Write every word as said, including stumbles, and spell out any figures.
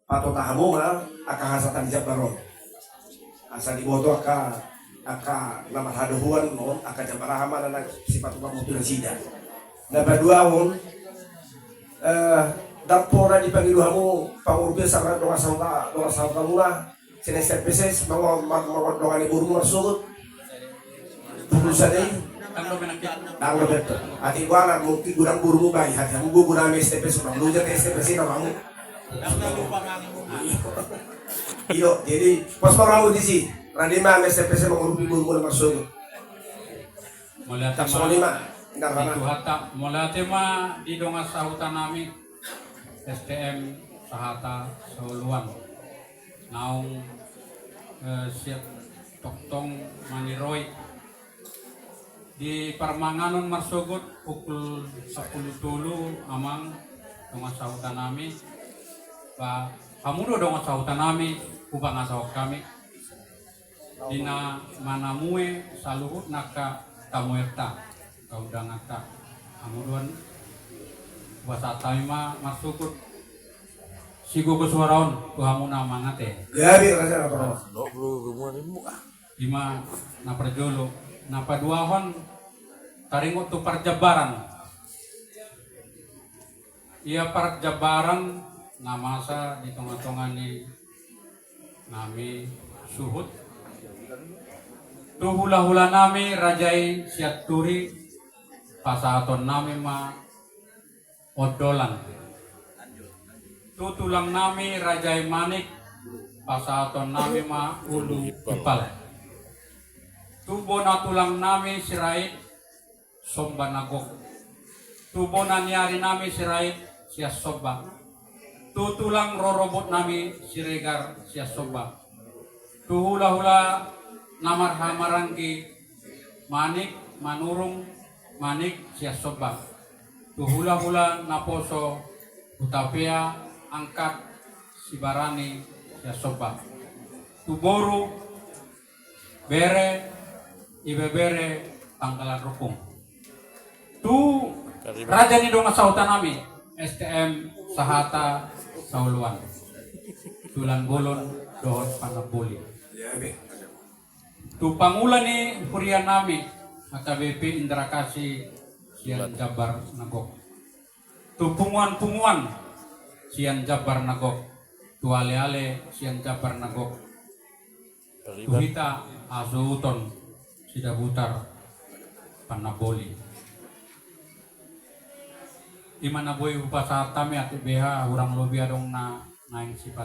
Patota hamu ma angka hasahatan jambar on. Asa diboto angka, angka na marhadomuan on, angka jambar aha ma na sipatupa mutu nasida. Na paduahon, eh, ndang pola dipangido hamu pangurupion sanga dongan sahuta, dongan sahutamuna sian S T P S S, mango-, ma-, mangondongani borumu marsogot. Pukul sada i. Ndang dope. Atik boha, mungkin godang borumu, bahen hami, hamu godang S T P S S, godang loja S T P S S i na hamu. Iyo, jadi pos ma rohamu disi. Rade ma hami S T P S S mangurupi borumu na marsogot. Mauliate ma. Songon i ma. Ndang, di Tuhanta, mauliate ma di dongan sahutanami S T M Sahata Saoloan. Naung, eh, siap tongtong maniroi. Di parmanganon marsogot pukul sampulu tolu, amang, dongan sahutanami. Ba hamu do dongan sahutanami, hupangasahon hami. Di na manamue saluhut angka tamuerta, angka undanganta. Hamu do an, hupasahat hami ma marsogot sigogo suara on tu hamuna, amang, ate. Gabe, raja, apa? Dok, bro, gumuan imu, ah. I ma na parjolo. Na paduahon, taringot tu parjambaran. Ia parjambaran na masa di tonga-tonga ni nami suhut. Tu hula-hulanami raja i Sianturi, pasahatonnami ma ondolan. Tu tulangnami raja i Manik, pasahatonnami ma ulu ipal. Tu bona tulangnami Sirait, somba na gok. Tu bona ni arinami Sirait, sian somba. Tu tulang rorobotnami Siregar, sian somba. Tu hula-hula na marhahamaranggi Manik, Manurung, Manik, sian somba. Tu hula-hula naposo Hutapea, Angkat, Sibarani, sian somba. Tu boru, bere, ibebere, panggalan rukung. Tu raja ni dongan sahutanami, S T M Sahata Saoloan, Tulan Bolon dohot Panamboli. Tu pangula ni hurianami, H K B P Indra Kasih, sian jambar na gok. Tu punguan-punguan, sian jambar na gok. Tu ale-ale, sian jambar na gok. Tu hita hasuhuton Sidabutar, Panamboli. I ma na boi hupasahat hami, atik beha hurang lobi adong na naeng sipa-,